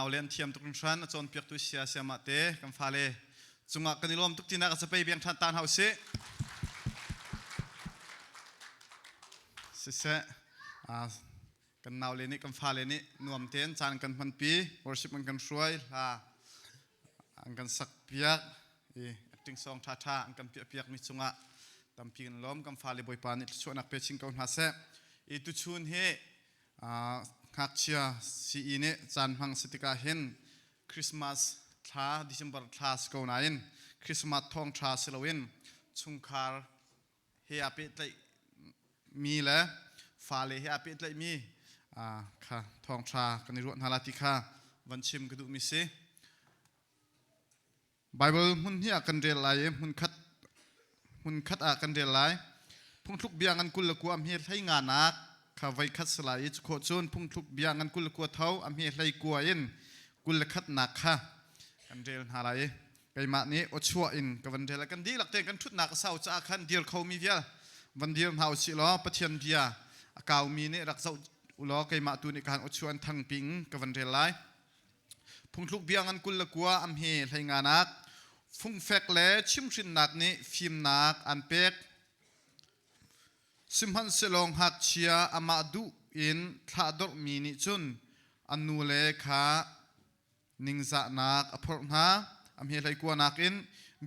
Naule an thiam tuk hringhran a cawnpiaktu sia siamah te kan fale cungah kan i lawm tuk tinak a capei biang ṭhan ta hna usih. Siseh, kan naule nih kan fale nih nuam tein caan kan hmanpi, worship an kan hruai, hla an kan sak piak i acting song ṭhaṭha an kan piah piak mi cungah tampi kan lawm. Kan fale Bawipa nih thluachuahnak pe chin ko hna seh. I tuchun hi Ngakchia sii nih caan hmang si tikah hin Christmas thla December thla si ko nain Christmas thawngṭha si loin chungkhar he aa pehtlaih mi le fale he aa pehtlaih mi kha thawngṭha kan i ruah hna la ti kha van chim ka duhmi si. Baibal hmun hnih ah kan rel lai i hmunkhat hmunkhat ah kan rel lai. Phungthluk bia ngan 29 am hi hlei nga nak kha voi khat si lai i cukhawh cun phungthluk bia ngan 29 tho am hi hlei kua in 21 nak kha kan rel hna lai i keimah nih awchuah in ka van rel kan dihlak tein kan ṭhutnak a sau caah khan dir khomi vial van dir hna usih law Pathian bia a kaumi nih rak zoh ulaw keimah tu nih khan awchuah in thang ping ka van rel lai. Phungthluk bia ngan 29 am hi hleinganak fungfek le chimhrinnak nih fimnak an pek. Sihmanhsehlaw ngakchia amah duh in thlahdorhmi nih cun a nule kha ningzahnak a phorh hna. Am hi hleikua nakin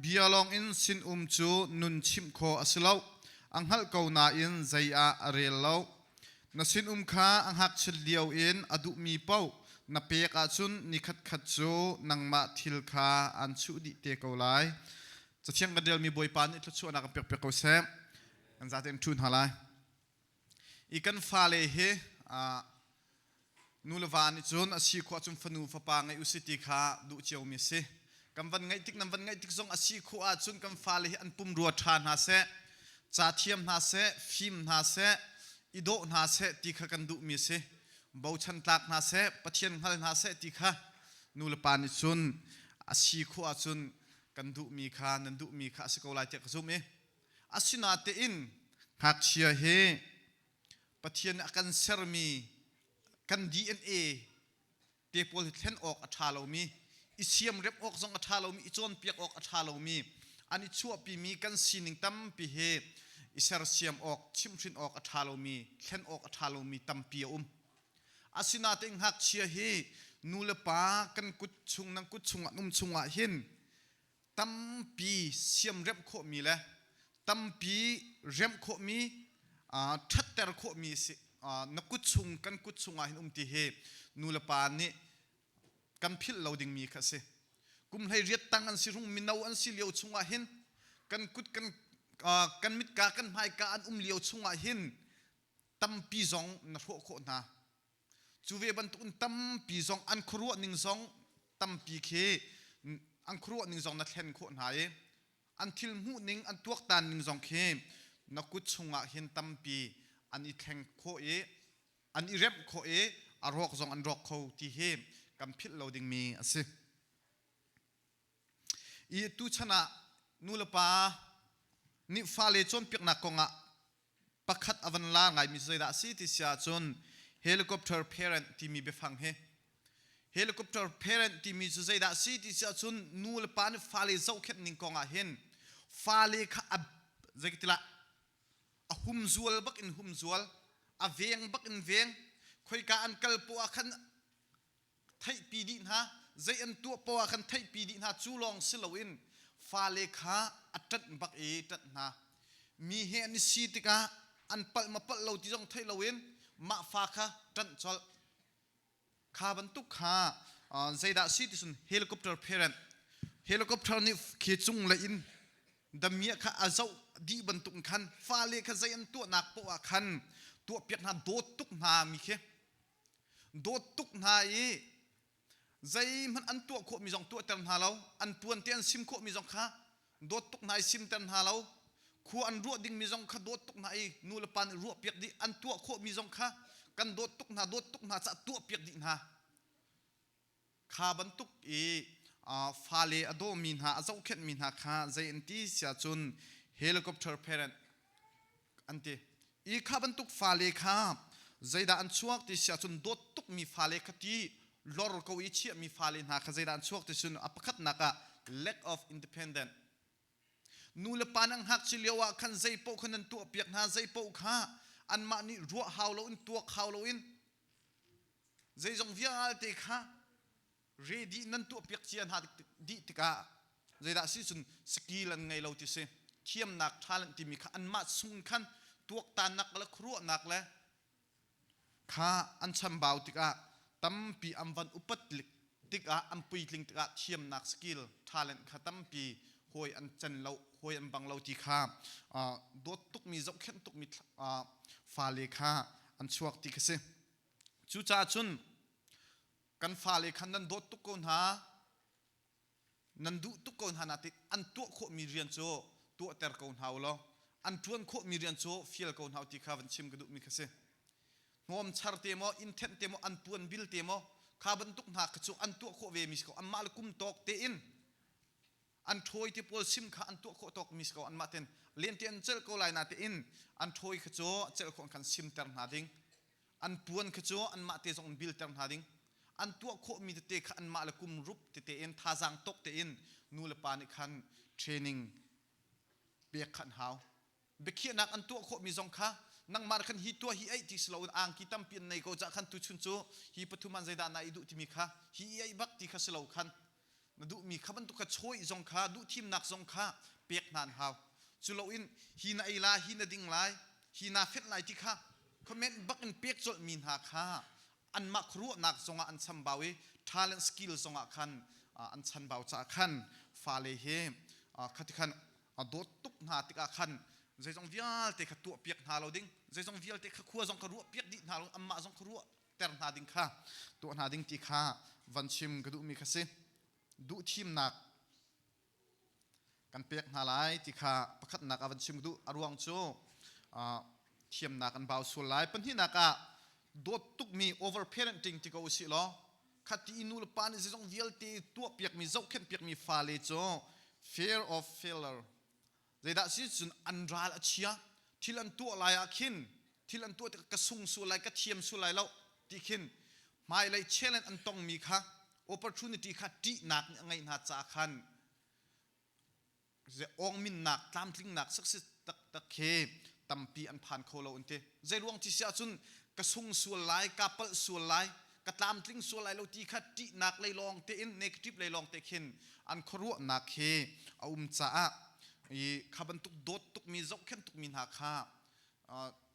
bia lawng in sinum cu nun chimh khawh a si lo. A hngalh ko nain zei ah a rel lo. Na sinum kha a ngakchit lio in a duhmi paoh na pek ahcun nikhat khat cu nangmah thil kha aan chuh dih te ko lai. Cathiang kan relmi Bawipa nih thluachuahnak kan pekpiak ko seh. Kan zatein ṭhu hna lai. I kan fale hi nu le va nih cun a si khawh ahcun fanu fapa ngeih u si ti kha duh ciomi a si. Kan van ngeih tik nan van ngeih tik zong a si khawh ahcun kan fale hi an pumrua ṭha hna seh, ca thiam hna seh, fim hna seh, i dawh hna seh ti kha kan duhmi a si. Bochan tlak hna seh, Pathian hngal hna seh ti kha nu le pa nih cun a si khawh ahcun kan duhmi kha nan duhmi kha a si ko lai tiah ka zumh i asinatein ngakchia hi Pathian nih a kan sermi kan DNA te pawl hi thlen awk a ṭha lomi, i siamremh awk zong a ṭha lomi, i cawnpiak awk a ṭha lomi, an i chuahpimi kan sining tampi hi i sersiam awk, chimhhrin awk a ṭha lomi, thlen awk a ṭha lomi tampi a um. Asinain ngakchia hi nu le pa kan kut chung nan kut chungah an um chungah hin tampi siamremh khawhmi le tampi remh khawhmi ṭhatter khawhmi si na kut chung kan kut chungah hin um ti hi nu le pa nih kan philh lo dingmi kha a si. Kum 18 tang an si rung mino an si lio chungah hin kan kut kan kan mitka kan hmaika an um lio chungah hin tampi zong na hrawh khawh hna. Cu ve bantukin tampi zong an khuaruah ning zong tampi khi an khuaruah ning zong na thlen khawh hna i an thil hmuh ning an tuaktan ning zong khi na kut chungah hin tampi an i thleng khawh i an i remh khawh i a rawk zong an rawk kho ti hi kan philh lo dingmi a si. I tuchan ah nulepa nih fale cawnpiaknak kongah pakhat a van lar ngaimi cu zeidah a si ti si ahcun helicopter parent timi biafang hi helicopter parent timi cu zeidah a si ti si ahcun nu le pa nih fale zohkhenh ning kong ah hin fale kha a zeikatilah a humzual bak in humzual a veng bak in veng khoika an kal poah khan theihpi dih hna zei an tuah poah ah khan theihpi dih hna cu lawng si loin fale kha a ṭanh bak i ṭanh hna mi he an i si tikah an palh ma palh lo ti zong theih loin mah fa kha ṭanh colh kha bantuk kha zeidah si ti cun helicopter parent helicopter nih khi cung lei in damiah kha a zoh dih bantuk khan fale kha zei an tuahnak poah ah khan tuahpiak hna dawt tuk hna mi khi Dawt tuk hna i zeihmanh an tuah khawhmi zong tuahter hna lo, an tuan te an sim khawhmi zong kha dawt tuk hna i simter hna lo, khua an ruah dingmi zong kha dawt tuk hna i nu le pa nih ruahpiak dih, an tuah khawhmi zong kha kan dawt tuk hna, dawt tuk hna caah tuahpiak dih hna. Kha bantuk i fale a dawmi hna, a zohkhenhmi hna kha zei an ti siah cun helicopter parent an ti. I kha bantuk fale kha zeidah an chuak ti siah cun dawt tukmi fale kha ti. Lor ko i chiahmi fale hna kha zeidah an chuak ti cun a pakhatnak ah lack of independent. Nu le pa nan ngakchia lio ah khan zei paoh kha nan tuahpiak hna, zei paoh kha anmah nih ruah hau loin tuak hau loin zeizong vialte kha ready nan tuahpiak cia hna dih tikah zeidah si cun skill an ngei lo ti si. Thiamnak talent timi kha anmah chung khan tuaktannak le khuaruahnak le kha an chambau tikah tampi an van upat tikah an puitling tikah thiamnak skill talent kha tampi hawi an cen lo hawi an bang lo ti kha dawt tukmi zohkhenh tukmi fale kha an chuak ti kha si. Cucaah cun kan fale khan nan dawt tuk ko hna nan duh tuk ko hna nain an tuah khawhmi rian cu tuahter ko hna u law an ṭuan khawhmi rian cu fial ko hna u ti kha van chim ka duhmi kha si. Hnawm char te maw, inn thenh te maw, an puan bil te maw, kha bantuk hna kha cu an tuah khawh ve mi si ko. Anmah le kum tawk tein an ṭhawi te pawl sim kha an tuah khawh tawk mi si ko. Anmah ten lente an celh ko lai natein an ṭhawi kha cu celh khawh khan simter hna ding. An puan kha cu anmah te zong in bilter hna ding. An tuah khawhmi tete kha anmah le kum rup tete in thazaang tawk tein nu le pa nih khan training pek kha an hau. Biakhiahnak an tuah khawhmi zong kha nangmah khan hi tuah hi eih ti si loin angki tampi an nei ko cah khan tuchun cu hi pathum an zeidah na i duh timi kha hi i eih bak ti kha si lo khan na duhmi kha bantuk kha chawih zong kha duhthimnak zong kha pek hna an hau. Cu loin hi na ei lai, hi na ding lai, hi naa fenh lai ti kha comment bak in pek colhmi hna kha anmah khuaruahnak zongah an chambau i talent skill zongah khan an chanbau caah khan fale hi khati khan a dawt tuk hna tikah khan zeizong vialte kha tuahpiak hna lo ding zeizong vialte kha khua zong kha ruahpiak dih hna lo anmah zong kha ruah ter hna ding kha tuah hna ding ti kha van chim ka duhmi kha si. Duhthimnak kan pek hna lai ti kha pakhatnak ah van chim ka duh. A ruang cu thiamnak an bau sual lai. Pahnihnak ah dawt tukmi over parenting ti ko usih law khati i nu le pa nih zeizong vialte tuahpiakmi zohkhenhpiakmi fale cu fear of failure Zeidah si cun an ral a chia. Thil an tuah lai ah khin thil an tuah tikah ka sung sual lai, ka thiam sual lai lo ti khin hmailei challenge an tongmi kha opportunity kha ṭihnak nih a ngeih hna caah khan awngminnak, tlamtlingnak success taktak khi tampi an phan kho lo an ti. Zei ruang ti si ahcun ka sung sual lai, ka palh sual lai, ka tlamtling sual lai lo ti kha ṭihnak lei lawng tein negative lei lawng te khin an khuaruahnak hi a um caah i kha bantuk dawt tukmi zohkhenh tukmi hna kha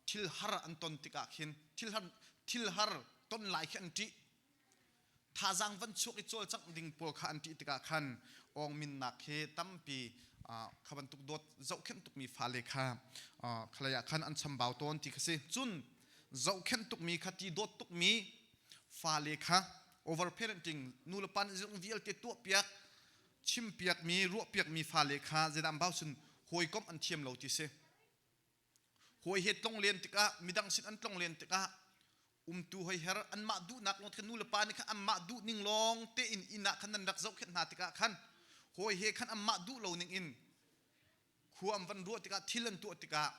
thil har an ton tikah khin thil har thil har ton lai khi an ṭih thazaang van chuak i cawlcangh ding pawl kha an ṭih tikah khan awngminnak hi tampi kha bantuk dawt zohkhenh tukmi fale kha khalei ah khan an chambau tawn ti kha si cun zohkhenh tukmi kha ti dawt tukmi fale kha overparenting nu le pa nih zung vialte tuahpiak chimpiakmi ruahpiakmi fale kha zeidah an bau cun hawikomh an thiam lo ti si hawi he tlong len tikah midang sin an tlong len tikah umtu hoi her anmah duhnak lawng khan nu le pa nih khan anmah duh ning lawng tein inn ah khan nan rak zohkhenh hna tikah khan hawi he khan anmah duh lo ning in khua an van ruah tikah thil an tuah tikah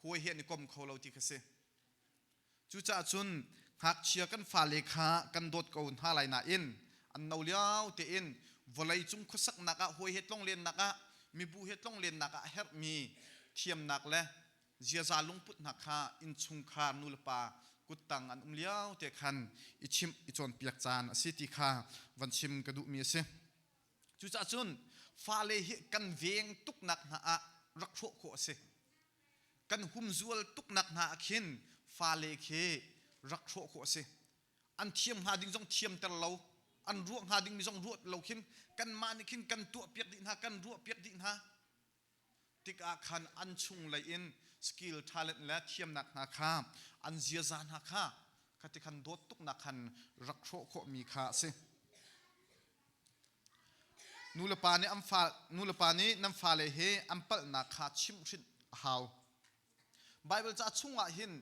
hawi he an i kom kho lo ti kha si. Cucaah cun ngakchia kan fale kha kan dawt ko hna lai nain an no lio tein vawlei cung khuasaknak ah hawi he tlonglennak ah mibu he tlonglennak ah a herhmi thiamnak le ziaza lungput hna kha innchungkhar nulepa kuttang an um lio te khan i chimh i cawnpiak caan a si ti kha van chim ka duhmi a si. Cucaah cun fale hi kan veng tuknak hna ah rak hrawh khawh a si. Kan humzual tuknak hna ah khin fale khi rak hrawh khawh a si. An thiam hnga ding zong thiamter lo, an ruah hnga dingmi zong ruah lo khin kanmah nih khin kan tuahpiak dih hna, kan ruahpiak dih hna. Tikah khan an chunglei in skill, talent le thiamnak hna kha an ziaza hna kha khati khan dawt tuknak khan rak hrawh khawhmi kha a si. Nulepa nih an fa nulepa nih nan fale hi an palhnak kha chimhhrinh a hau. Baibal ca chungah hin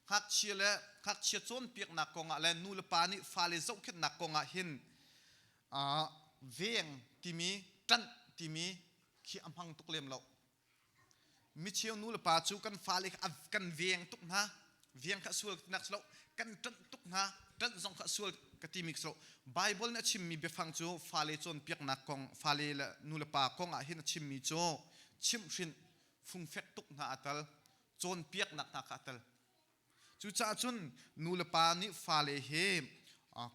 ngakchia le ngakchia cawnpiaknak kongah le nulepa nih fale zohkhenhnak kongah hin uh, veng timi ṭanh timi khi a hmang tuk lem lo. Micheu nulepa cu kan fale kha kan veng tuk hna. Veng kha sual nak si lo. Kan ṭanh tuk hna. Ṭanh zong kha sual. ka timi so Bible nih a chimmi biafang cu fale cawnpiaknak kong fale le nulepa kong ah hin a chimmi cu chimhhrinh fungfek tuk hna a tel cawnpiaknak hna kha a tel. Cucaah cun nulepa nih fale he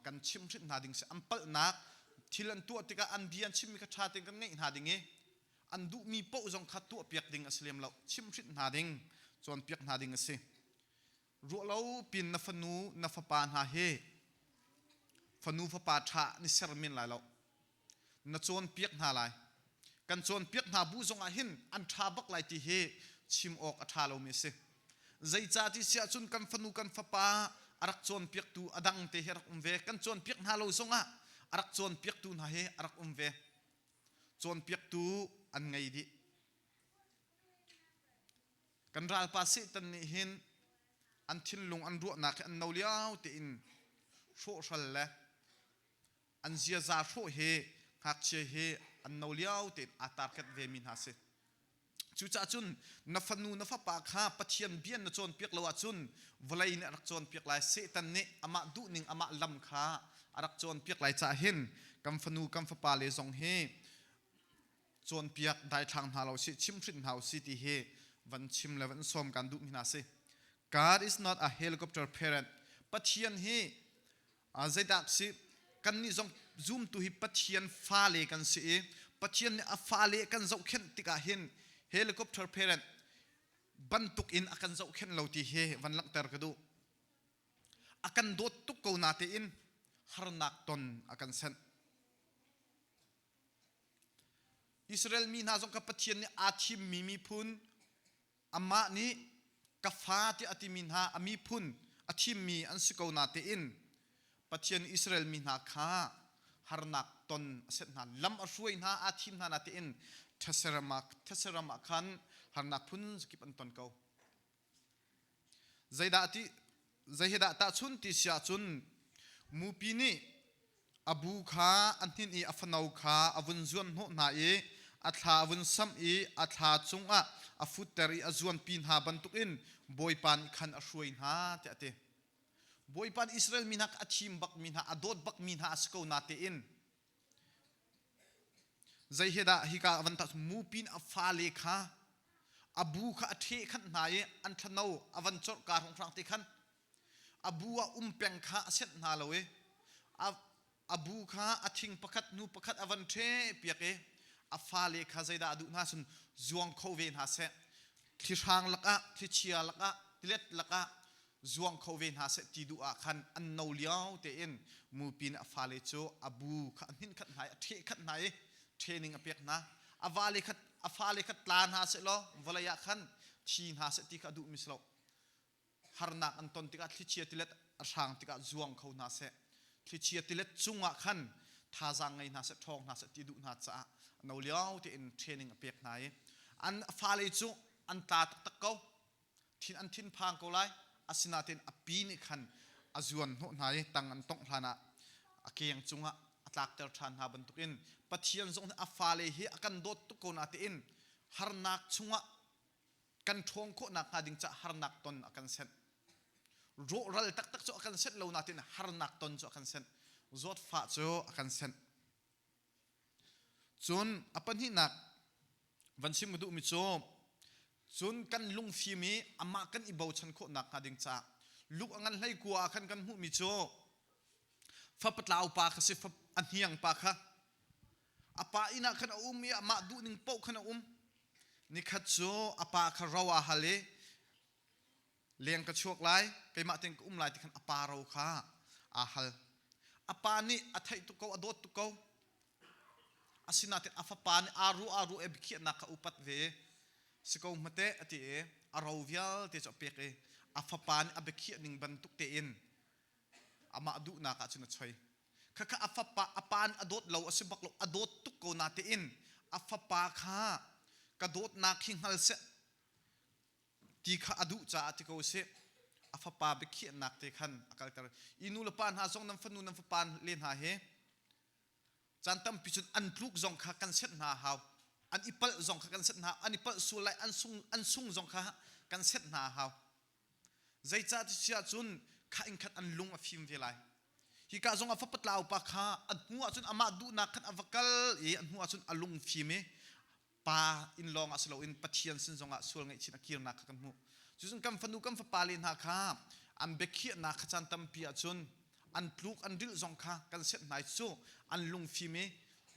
kan chimhhrinh hna ding si an palhnak thil an tuah tikah an bia an chimmi kha ṭha tein kan ngaih hna ding i an duhmi paoh zong kha tuahpiak ding a si lem lo chimhhrinh hna ding cawnpiak hna ding a si. Ruahlo pin na fanu na fapa hna hi fanu fapa ṭha ni ser men lai lo na cawnpiak hna lai. Kan cawnpiak hna bu zongah hin an ṭha bak lai ti hi chim awk a ṭha lomi a si. Zeicah ti si ahcun kan fanu kan fapa a rak cawnpiaktu a dang te hi a rak um ve. Kan cawnpiak hna lo zongah a rak cawnpiaktu hna hi a rak um ve. Cawnpiaktu an ngei dih. Kan ralpa Satan nih hin an thinlung an ruahnak hi an no lio tein hrawhhral le an ziaza hrawh hi ngakchia hi an no lio tein aa target vemi hna si. Cucaah cun na fanu na fapa kha Pathian bia na cawnpiak lo ahcun vawlei nih a rak cawnpiak lai. Satan nih amah duhning amah lam kha a rak cawnpiak lai caah hin kan fanu kan fapa le zong hi cawnpiak daithlang hna lo sih chimhhrinh hna usih ti hi van chim le van sawm kan duhmi hna si. God is not a helicopter parent. Pathian hi Zeidah si kannih zong zumtu hi Pathian fale kan si i Pathian nih a fale kan zohkhenh tikah hin helicopter parent bantuk in a kan zohkhenh lo ti hi van langhter ka duh. A kan dawt tuk ko natein harnak ton a kan senh. Israel mi hna zong kha Pathian nih aa thimmi miphun Amah nih ka fa tiah a timi hna a miphun a thimmi an si ko natein Pathian Israel mi hna kha harnak ton a set hna lam a hruai hna aa thim hna natein these ram ah khan harnak phun zakip an ton ko. Zeidah ti zei he dah tahchun ti si ahcun mupi nih A bu kha a hninh i a fano kha a vun zuanhnawh hna i a thla a vun samh i a thla cungah a futter i a zuanpi hna bantukin Bawipa nih khan a hruai hna tiah a ti. Bawipa nih Israel mi hna kha a thim bakmi hna, a dawt bakmi hna a si ko natein zei he dah hika a van tah mupi nih a fale kha a bu kha a ṭheh khanh hna i an thlano a van corh kaa hrawnghrang te khan A bu ah um peng kha a senh hna lo i a bu kha a thing pakhat hnu pakhat a van ṭhehpiak i a fale kha zeidah a duh hna cun zuang kho ve hna seh. Thlihrang lakah, thlichia lakah, tilet lakah zuang kho ve hna seh ti duh ah khan an no lio tein mupi nih a fale cu a bu kha a hninh khat hna i a ṭheh khat hna i training a pek hna. A vale kha a fale kha tla hna seh law vawlei ah khan thi hna seh ti kha a duhmi si lo. Harnak an ton tikah thlichia tilet a hrang tikah zuang kho hna seh. Thlichia tilet cungah khan thazaang ngei hna seh, ṭhawng hna seh ti duh hna caah no lio tein training a pek hna i an fale cu an tla taktak ko. Thin an thinphang ko lai. Asinain a pi nih khan a zuan hnawh hna i tang an tongh hlan ah a keng cungah a tlakter ṭhan hna bantukin Pathian zong nih a fale hi a kan dawt tuk ko natein harnak chungah kan ṭhawn khawh nakhnga ding caah harnak ton a kan senh. Rawhral taktak cu a kan senh lo natin harnak ton cu a kan senh. Zawtfah cu a kan senh. Cun a pahnihnak van chim ka duhmi cu cun kan lungfim i amah kan i bochan khawh nakhnga ding caah luk a ngan hlei kua ah khan kan hmuhmi cu fapatlau pa kha si a hniang pa kha A pa inn ah khan a um i amah duhning paoh khan a um. Nikhat cu a pa kha ro aa hal i leng ka chuak lai, keimah tein ka um lai ti khan a pa ro kha aa hal. A pa nih a theih tuk ko, a dawt tuk ko. Asinain a fapa nih aa ruah aa ruah i biakhiahnak kha upat ve i si ko hmate a ti i a ro vialte cu a pek i a fapa nih a biakhiah ning bantuk tein amah duhnak ah cun a choi. Khakha a fapa a pa nih a dawt lo a si bak lo a dawt tuk ko natein a fapa kha ka dawtnak hi hngal seh ti kha a duh caah ti ko sih a fapa biakhiahnak te khan a kalter i nu le pa hna zong nan fanu nan fapa le hna hi caan tampi cun an tluk zong kha kan set hna hau an i palh zong kha kan set hna an i palh sual lai an sung an sung zong kha kan set hna hau Zeicah ti si ahcun kha in khat an lung a fim ve lai. Hika zong ah fapatlau pa kha a hnu ahcun amah duhnak khan a va kal i a hnu ahcun a lungfim i pa inn lawng ah si loin Pathian sin zongah sual ngaihchin a kirnak kha kan hmuh. Cucun kan fanu kan fapa le hna kha an biakhiahnak kha caan tampi ahcun an tluk an rilh zong kha kan senh hna i cu an lungfim i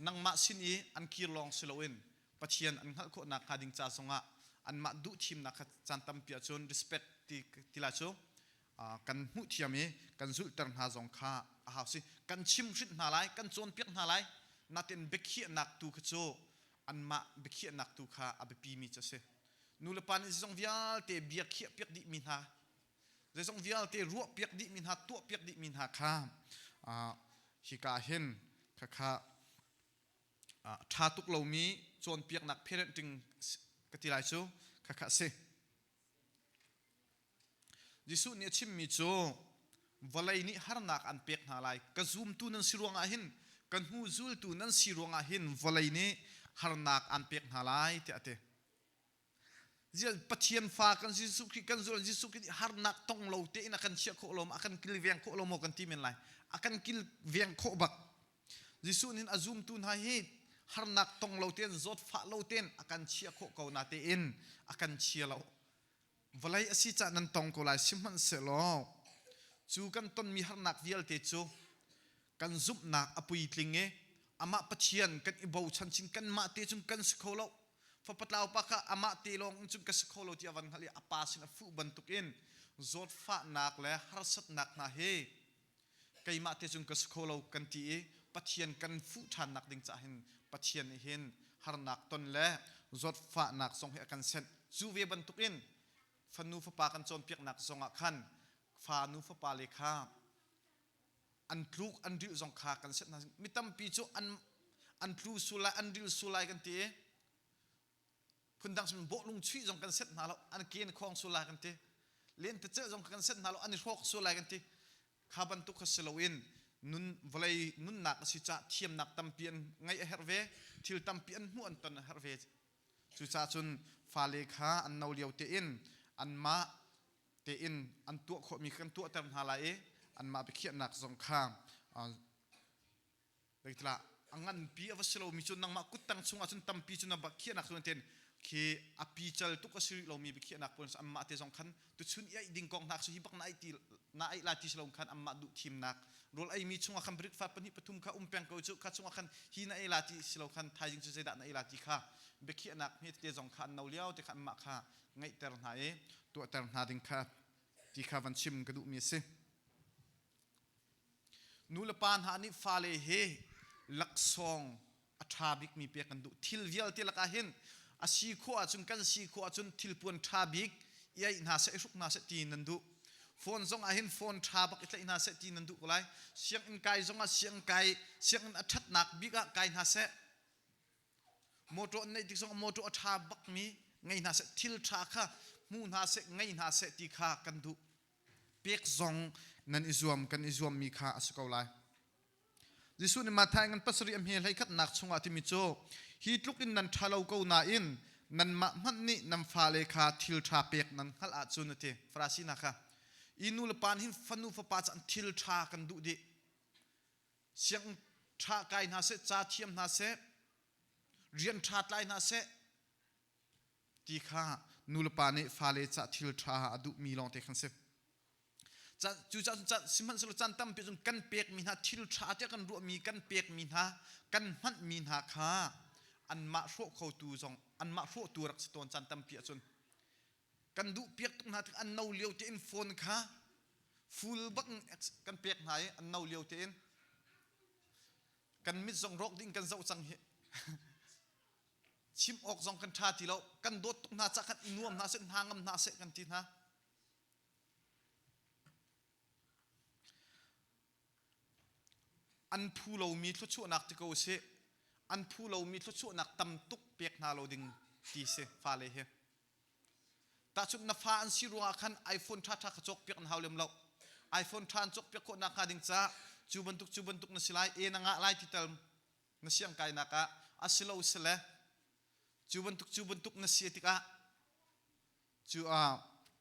nangmah sin i an kir lawng si loin Pathian an hngalh khawh nakhnga ding ca zongah anmah duh thimnak kha caan tampi ahcun respect ti, ti lai cu kan hmuh thiam i kan zulhter hna zong kha a hau si. Kan chimhrinh hna lai, kan cawnpiak hna lai, natin biakhiahnak tu kha cu anmah biakhiahnak tu kha a biapimi cu a si. Nulepa nih zeizong vialte bia khiahpiak dihmi hna, zeizong vialte ruahpiak dihmi hna, tuahpiak dihmi hna kha hika hin khakha ṭha tuk lomi cawnpiaknak parenting ka ti lai cu khakha a si. Jesuh nih a chimmi cu vawlei nih harnak an pek hna lai. Ka zumtu nan si ruangah hin, ka hnu zultu nan si ruangah hin vawlei nih harnak an pek hna lai tiah a ti. Pathian fa kan Jesuh Khrih kan zul Jesuh Khrih nih harnak tong lo tein a kan chiah khawh lo a kan kilveng khawh lo maw kan ti men lai. A kan kilveng khawh bak. Jesuh nih a zumtu hna hi harnak tong lo tein zawtfah lo tein a kan chiah khawh ko na tein a kan chia lo. Vawlei a si cah nan tong ko lai sihmanhsehlaw cu kan tonmi harnak vialte cu kan zumhnak a puitling i amah Pathian kan i bochan chin kanmah te cun kan si kho lo. Fapatlau pa kha amah te lawng in cun ka si kho lo ti a van hngalh i a pa sin a fuh bantukin zawtfahnak le harsatnak hna hi keimah te cun ka si kho lo kan ti i Pathian kan fuh ṭhannak ding caah hin Pathian nih hin harnak ton le zawtfahnak zong hi a kan senh. Cu ve bantukin fanu fapa kan cawnpiaknak zongah khan fanu fapa le kha an tluk an rilh zong kha kan senh hna. Mi tampi cu an an tlu sul lai an ril sul lai kan ti i phundang sin bawhlung chuih zong kan set hna lo an ken khawng sul lai kan ti lentecelh zong kan set hna lo an i hrawk sul lai kan ti kha bantuk kha si loin nun vawlei nunnak a si cah thiamnak tampi an ngeih a herh ve thil tampi an hmuh an ton a herh ve cucaah cun fale kha an no lio tein anmah tein an tuah khawhmi kan tuahter hna lai i anmah biakhiahnak zong kha Zeitilah a nganpi a va si lomi cu nangmah kuttang chungah cun tampi cu na khiahnak cu ten khi a pical tuk a si rih lomi biakhiahnak pawl anmah te zong khan tuchun i aih ding kong hna cu hi bak na aih ti na aih la ti si lo khan anmah duh thimnak rawl eimi chungah khan breakfast pahnih pathum kha um peng ko cu kha chungah khan hi na ei la ti si lo khan thaizing cu zeidah na ei la ti kha biakhiahnak hme te zong kha an no lio te kha anmah kha ngeihter hna i tuahter hna ding kha ti kha van chim ka duhmi a si. Nu le pa hna nih fale hi laksawng a ṭha bikmi pek kan duh. Thil vialte lakah hin a si khawh ahcun kan si khawh ahcun thilpuan ṭha bik i aih hna seh, i hruk hna seh ti nan duh. Phone zong ah hin phone ṭha bak i tlaih hna seh ti nan duh ko lai. Sianginn kai zong ah sianginn kai sianginn a ṭhatnak bik ah kai hna seh. Motor an neih tik zong ah motor a ṭha bakmi ngei hna seh, thil ṭha kha hmu hna seh, ngei hna seh ti kha kan duh. Pek zong nan i zuam kan i zuammi kha a si ko lai. Jesuh nih Matthai ngan pasarih a hme hleikhatnak chungah timi cu hi tluk in nan ṭha lo ko nain nanmah hmanh nih nan fale kha thil ṭha pek nan hngalh ahcun a ti. Farasi hna kha i nu le pa nih hin fanu fapa cu an thil ṭha kan duh dih. Siang ṭha kai hna seh, ca thiam hna seh, rian ṭha tlai hna seh, ti kha nulepa nih fale cah thil ṭha a duhmi lawngte khan si. Cucaah cun sihmanhsehlaw caan tampi cun kan pekmi hna thil ṭha tiah kan ruahmi kan pekmi hna kan hmanhmi hna kha anmah hrawh khotu zong anmah hrawhtu rak si tawn caan tampi ahcun kan duh piak tuk hna tik an no lio tein phone kha full bak kan pek hna i an no lio tein kan mit zong rawk ding kan zoh cang hi chim awk zong kan ṭha ti lo kan dawt tuk hna cah khan i nuam hna seh hna ngam hna seh kan ti hna an phu lomi thluachuahnak ti ko sih an phu lomi thluachuahnak tam tuk pek hna lo ding ti si fale hi tahchunh na fa an si ruangah khan iPhone ṭha ṭha kha cawk piak na hau lem lo iPhone ṭha an cawk piak khawh nak hnga ding ca cu bantuk cu bantuk na si lai e na ngah lai ti tal na siangkainak ah a si lo sile cu bantuk cu bantuk na si tikah cu ah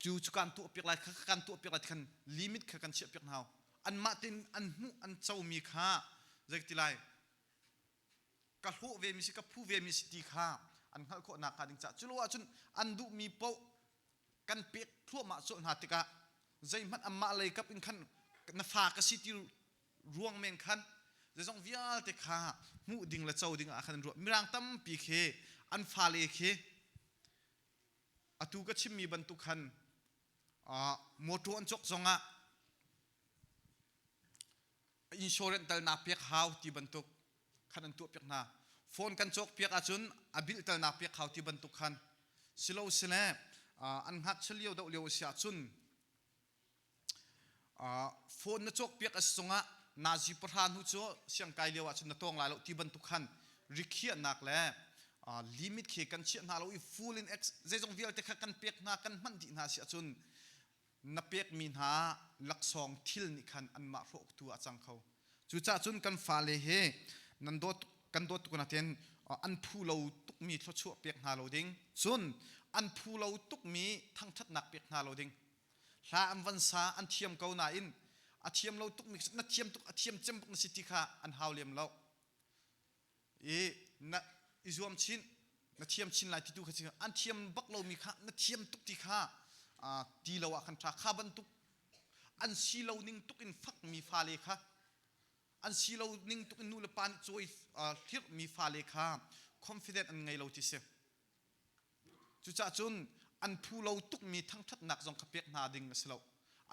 cu cu kan tuah piak lai kha kan tuah piak lai khan limit kha kan chiah piak hna. Anmah tein an hmuh an comi kha zei ti lai ka hlawh vemi si ka phu vemi si ti kha an hngalh khawh nakhnga ding caah culo ahcun an duhmi paoh kan pek thluahmah colh hna tikah zeihmanh anmah lei kap in khan na fa ka si ti ruang men khan zeizong vialte kha hmuh ding le co ding ah khan an ruah. Mirang tampi khi an fale khi atu ka chimmi bantuk khan motor an cawk zongah insurance tal naa pek hau ti bantuk khan an tuah piak hna. Phone kan cawk piak ahcun a bill tal naa pek hau ti bantuk khan silo sile an ngakchia lio doh lio a si ahcun Phone na cawkpiak a si zongah nazi pahra hnu cu siangkai lio ahcun na tawng lai lo ti bantuk khan rikhiahnak le limit khi kan chiah hna lo i full in zeizong vialte kha kan pek hna kan hman dih hna si ahcun na pekmi hna laksawng thil nih khan anmah hrawktu a cang kho. Cucaah cun kan fale hi nan dawt kan dawt tuk natin an phu lo tukmi thluachuah pek hna lo ding cun an phu lo tukmi thangṭhatnak pek hna lo ding Hla an van sa an thiam ko nain a thiam lo tukmi na thiam tuk a thiam cem bak na si ti kha an hau lem lo. I na i zuam chin na thiam chin lai ti tu kha an thiam bak lomi kha na thiam tuk ti kha ti lo ah khan ṭha kha bantuk an si lo ning tuk in fakmi fale kha an si lo ning tuk in nu le pa nih cawi hlirhmi fale kha confident an ngei lo ti si. Cucaah cun an phu lo tukmi thangṭhatnak zong kha pek hna ding a si lo.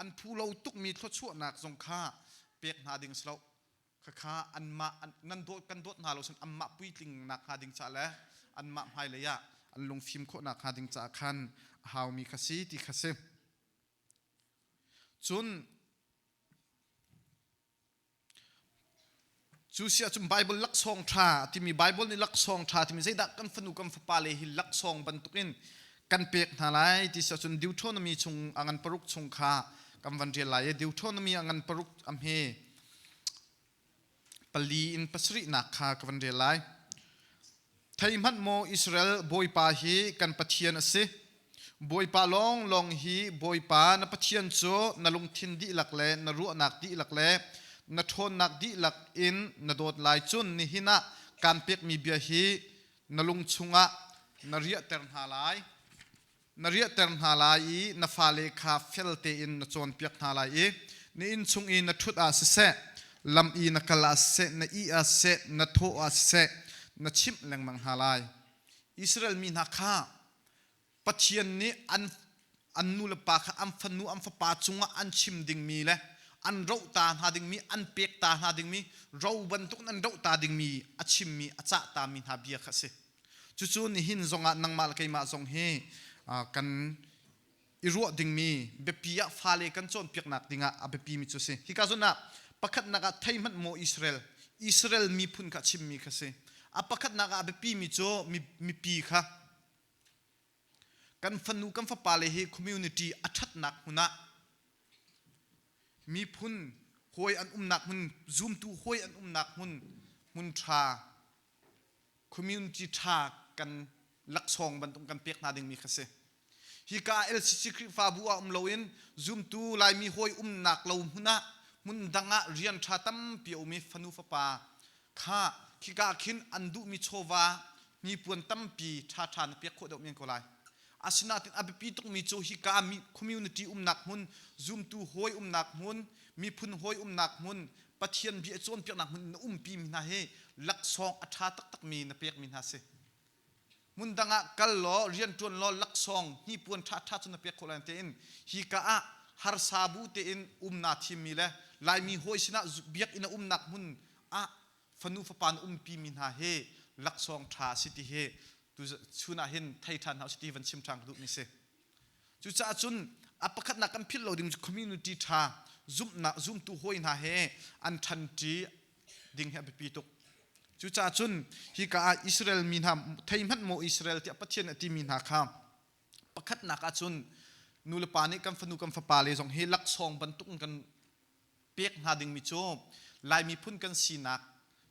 An phu lo tukmi thluachuahnak zong kha pek hna ding a si lo. Khakha anmah nan dawt kan dawt hna lo cun anmah puitling nakhnga ding caah le anmah hmailei ah an lungfim khawh nakhnga ding caah khan a haumi kha si ti kha si. Cun Cu si ahcun Baibal laksawng ṭha timi Baibal nih laksawng ṭha timi zeidah kan fanu kan fapale hi laksawng bantukin kan pek hna lai ti si ahcun Deuteronomy chung a ngan paruk chung kha kan van rel lai i Deuteronomy a ngan paruk a hme pali in pasarihnak kha ka van rel lai. Thei hmanh maw Israel Bawipa hi kan Pathian a si. Bawipa lawnglawng hi Bawipa na Pathian cu na lungthin dihlak le na ruahnak dihlak le na ṭhawnnak dihlak in na dawt lai cun nihin ah kaan pekmi bia hi na lung chungah na riahter hna lai. Na riahter hna lai i na fale kha fel tein na cawnpiak hna lai i na inn chung i na ṭhut ah siseh, lam i na kal ah siseh, na ih ah siseh, na thawh ah siseh, na chimh lengmang hna lai. Israel mi hna kha Pathian nih an an nu le pa kha an fanu an fapa cungah an chim dingmi le an roh ta hna dingmi an pek ta hna dingmi ro bantuk an roh ta dingmi a chimmi a cah tami hna bia kha a si. Cucu nihin zongah nangmah le keimah zong hi kan i ruah dingmi biapi ah fale kan cawnpiaknak dingah a biapimi cu a si. Hika zawn ah pakhatnak ah thei hmanh maw Israel, Israel miphun kha chimmi kha si. A pakhatnak ah a biapimi cu mipi kha kan fanu kan fapale hi community a ṭhatnak hmun ah miphun hawi an umnak hmun zumtu hawi an umnak hmun hmun ṭha community ṭha kan laksawng bantuk kan pek hna dingmi kha si. Hika LCC Khrihfabu ah um loin zumtu Laimi hawi umnak lo hmun ah hmun dang ah rian ṭha tampi a um i fanu fapa kha khika khin an duhmi chawva hnipuan tampi ṭhaṭha na pek khawh deuh men ko lai. Asinain a biapi tukmi cu hika community umnak hmun, zumtu hawi umnak hmun, miphun hawi umnak hmun, Pathian bia cawnpiaknak hmun na umpi mi hna hi laksawng a ṭha taktakmi na pekmi hna si. Hmun dang ah kal law rianṭuan law laksawng hnipuan ṭhaṭha cu na pek khawh lai tein hika ah harsa bu tein um naa thimmi le Laimi hawi sinah biakinn a umnak hmun ah fanu fapa na umpi mi hna hi laksawng ṭha a si ti hi tu chun ah hin thei ṭhan hna usih ti van chim ṭhan ka duhmi si. Cucaah cun a pakhatnak kan philh lo ding cu community ṭha zumhnak zumtu hawi hna he an ṭhanṭi ding hi a biapi tuk. Cucaah cun hika ah Israel mi hna thei hmanh maw Israel tiah Pathian a timi hna kha pakhatnak ah cun nu le pa nih kan fanu kan fapa le zong hi laksawng bantuk in kan pek hna dingmi cu Lai miphun kan sinak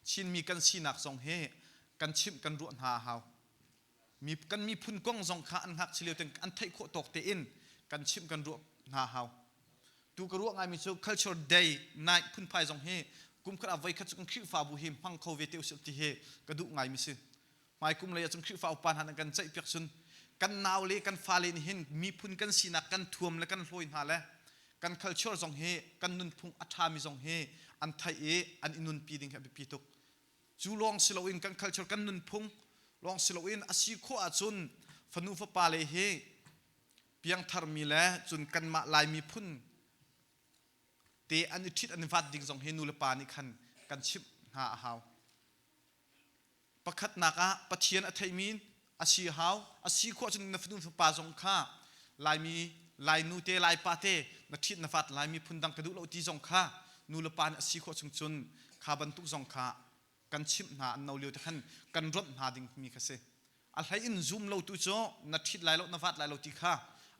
Chinmi kan sinak zong hi kan chimh kan ruah hna a hau. Mi, kan miphun kong zong kha an ngakchia lio ten an theih khawh tawk tein kan chimh kan ruah hna hau. Tu ka ruah ngaimi cu culture day night phunphai zong hi kum khat ah voi khat cu kan Khrihfabu hi hmang kho ve te usih ti hi ka duh ngaimi si. Hmai kum lei ahcun Khrihfa upa hna nan kan ceihpiak cun kan nau le kan fale nih hin miphun kan sinak kan thuam le kan hlawi hna le kan culture zong hi kan nunphung a ṭhami zong hi an theih i an i nunpi ding hi a biapi tuk. Cu lawng si loin kan culture kan nunphung lawng si loin a si khawh ahcun fanu fapa le hi piangtharmi le cun kanmah Lai miphun te an i ṭhit an i vat ding zong hi nu le pa nih khan kan chimh hna a hau. Pakhatnak ah Pathian a theimi a si hau. A si khawh ahcun na fanu fapa zong kha Laimi Lainu te Laipa te na ṭhit na vat lai miphun dang ka duh lo ti zong kha nu le pa nih a si khawh chung cun kha bantuk zong kha kan chimh hna an no lio te khan kan ronh hna ding mi kha si. A hlei in zum lo tu cu na ṭhit lai lo na vat lai lo ti kha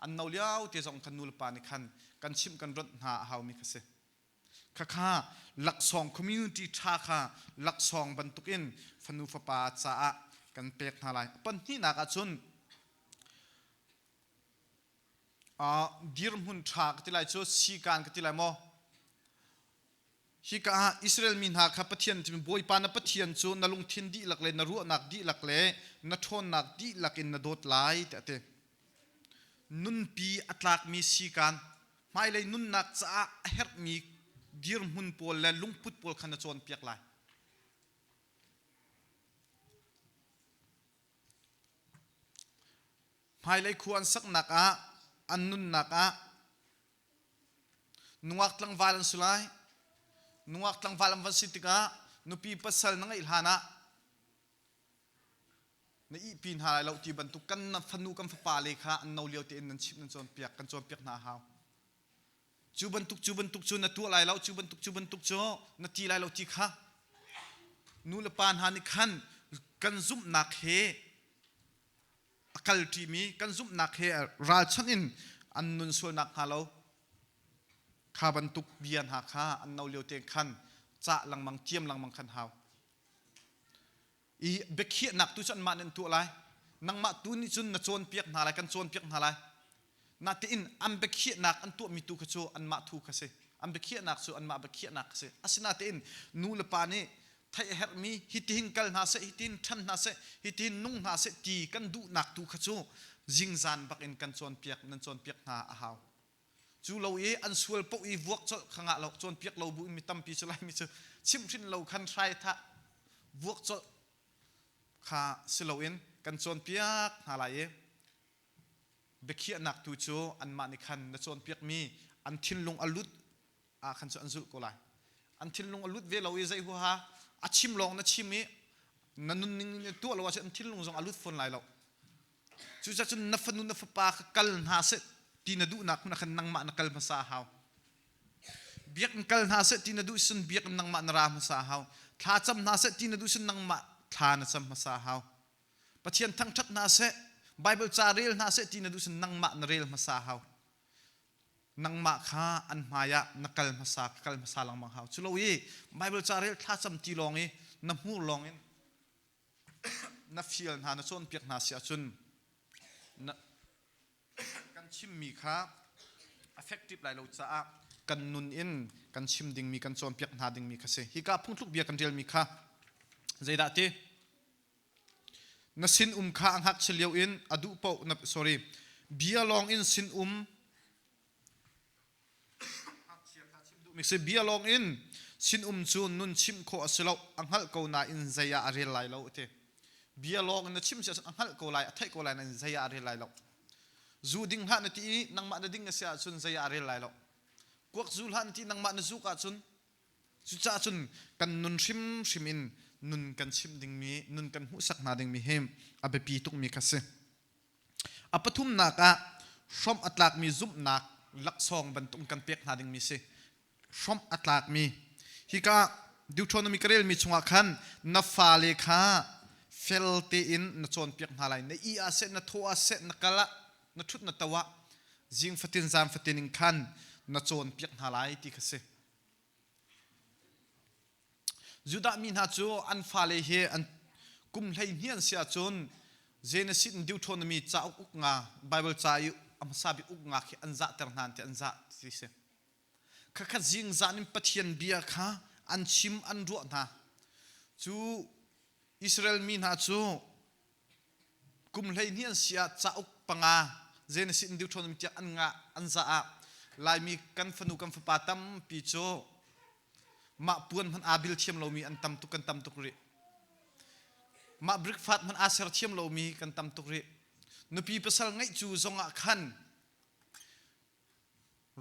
an no lio te zong khan nu le pa nih khan kan chimh kan ronh hna a hau mi kha si. Khakha laksawng community ṭha kha laksawng bantukin fanu fapa caah kan pek hna lai. Pahnihnak ahcun dirhmun ṭha ka ti lai cu sikaan ka ti lai maw? Hika ah Israel mi hna kha Pathian timi Bawipa na Pathian cu na lungthin dihlak le na ruahnak dihlak le na ṭhawnnak dihlak in na dawt lai tiah a ti. Nunpi a tlakmi sikaan hmailei nunnak caah a herhmi dirhmun pawl le lungput pawl kha na cawnpiak lai. Hmailei khua an saknak ah an nunnak ah nungak tlangval an si lai. Nungak tlangval an van si tikah nupi pasal na ngeih hlan ah na ihpi hna lai lo ti bantuk kan fanu kan fapa le kha an no lio tein nan chimh nan cawnpiak kan cawnpiak hna a hau. Cu bantuk cu bantuk cu na tuah lai lo cu bantuk cu bantuk cu na ti lai lo ti kha nu le pa hna nih khan kan zumhnak he a kalṭimi kan zumhnak he ralchanh in an nun sualnak hnga lo kha bantuk bia hna kha an no lio tein khan cah lengmang tiam lengmang khan hau. I biakhiahnak tu cu anmah nih an tuah lai. Nangmah tu nih cun na cawnpiak hna lai, kan cawnpiak hna lai. Natein an biakhiahnak an tuahmi tu kha cu anmah thu kha si. An biakhiahnak cu anmah biakhiahnak kha si. Asinatein nu le pa nih theih a herhmi hitihin kal hna seh, hitihin ṭhan hna seh, hitihin nung hna seh ti kan duhnak tu kha cu zingzan bakin kan cawnpiak, nan cawnpiak hna a hau. Cu lo i an sual paoh i vuak colh kha ngah lo, cawnpiak lo bu in mi tampi cu Laimi cu chimhhrin lo khan hrai thah vuak colh kha si loin kan cawnpiak hna lai i biakhiahnak tu cu anmah nih khan na cawnpiakmi an thinlung a lut ah khan cu an zulh ko lai. An thinlung a lut ve lo i zei huaha a chim lawng na chim i na nunning in tuah lo ahcun an thinlung zong a lut fawn lai lo. Cucaah cun na fanu na fapa kha kal hna seh ti na duhnak hmun ah khan nangmah na kal hmasa a hau. Biakinn kal hna seh ti na duh cun biakinn nangmah na ra hmasa a hau. Thla cam hna seh ti na duh cun nangmah thla na cam hmasa a hau. Pathian thangṭhat hna seh, Baibal ca rel hna seh ti na duh cun nangmah na rel hmasa a hau. Nangmah kha an hmai ah na kal hmasa ka kal hmasa lengmang hau. Culo i Baibal ca rel thla cam ti lawng i na hmur lawng in na fial hna na cawnpiak hna si ahcun na kan chimmi kha effective lai lo caah kan nun in kan chim dingmi kan cawnpiak hna dingmi kha si. Hika phungthluk bia kan relmi kha zeidah ti? Na sin-um kha a ngakchia lio in a duh paoh na sorry bia lawng in sin-um Si bia lawng in sinum cu nun chimh khawh a si lo, a hngalh ko nain zei ah a rel lai lo a ti. Bia lawng in na chim si ahcun a hngalh ko lai, a theih ko lai nain zei ah a rel lai lo. Zu ding hlah na ti i nangmah na ding a si ahcun zei ah a rel lai lo. Kuak zu hlah na ti nangmah na zuk ahcun cucaah cun kan nun hrimhrim in nun kan chimh dingmi, nun kan hmuhsak hna dingmi hi a biapi tukmi kha si. A pathumnak ah hrawmh a tlakmi zumhnak laksawng bantuk kan pek hna dingmi si. Hrawmh a tlakmi. Hika Deuteronomy ka relmi chungah khan na fale kha fel tein na cawnpiak hna lai. Na i ah seh, na thaw ah seh, na kal ah, na ṭhut na to ah zing fatin zan fatin in khan na cawnpiak hna lai ti kha si. Judah mi hna cu an fale hi an kum 12 an si ahcun Genesis in Deuteronomy cauk uk nga Bible ca i a hmasa bik uk nga khi an zahter hna ti an zah ti si. Khakha zingzan in Pathian bia kha an chim an ruah hna. Cu Israel mi hna cu kum 12 an si ah cauk panga Genesis in Deuteronomy tiang an ngah an zah ah Laimi kan fanu kan fapa tampi cu mah puan hmanh aa bil thiam lomi an tam tuk kan tam tuk rih. Mah breakfast hmanh aa ser thiam lomi kan tam tuk rih. Nupi pasal ngeih cu zong ah khan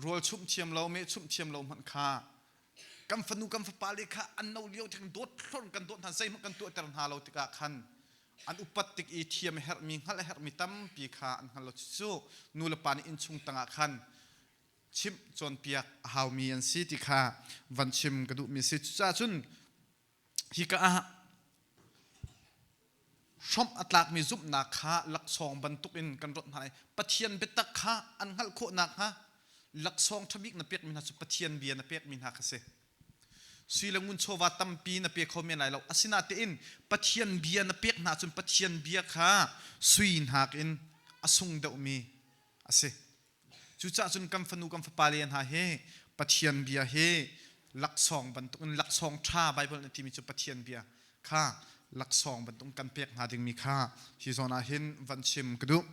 rawl chumh thiam lo meh chumh thiam lo hmanh kha kan fanu kan fapa le kha an no lio theng dawt hlorh kan dawt hna zeihmanh kan tuahter hna lo tikah khan an upat tik i thiam a herhmi hngalh a herhmi tampi kha an hngal lo cu nu le pa nih innchung tangah khan chimh cawnpiak a haumi an si ti kha van chim ka duhmi si cucaah cun Hika ah hrawmh a tlakmi zumhnak kha laksawng bantukin kan rawnh hna i Pathian biatak kha an hngalh khawh nakhnga laksawng ṭha bik na pekmi hna cu Pathian bia na pekmi hna kha si. Sui le ngun chawva tampi na pe kho men lai lo. Asinain Pathian bia na pek hna cun Pathian bia kha sui nakin a sung deuhmi a si. Cucaah cun kan fanu kan fapale hna hi Pathian bia hi laksawng bantukin laksawng ṭha Baibal nih timi cu Pathian bia kha laksawng bantukin kan pek hna dingmi kha hi zawn ah hin van chim ka duh.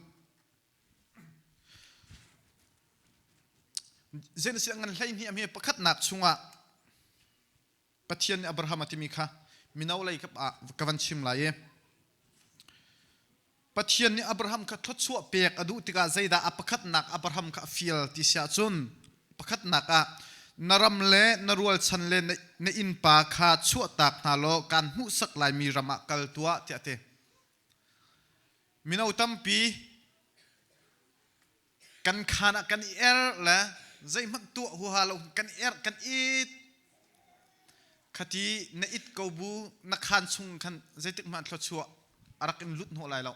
Genesis ngan 12 a hme pakhatnak chungah Pathian nih Abraham a timi kha mino lei kap ah ka van chim lai i Pathian nih Abraham kha thluachuah pek a duh tikah zeidah a pakhatnak Abraham kha a fial ti si ahcun pakhatnak ah na ram le na rualchan le na innpa kha chuahtak hna law kaan hmuhsak laimi ram ah kal tuah tiah a ti. Mino tampi kan khaan ah kan i er le zeihmanh tuah huaha lo kan i er kan it khati na it ko bu na khaan chung khan zeitik hmanh thluachuah a rak in lut hnawh lai lo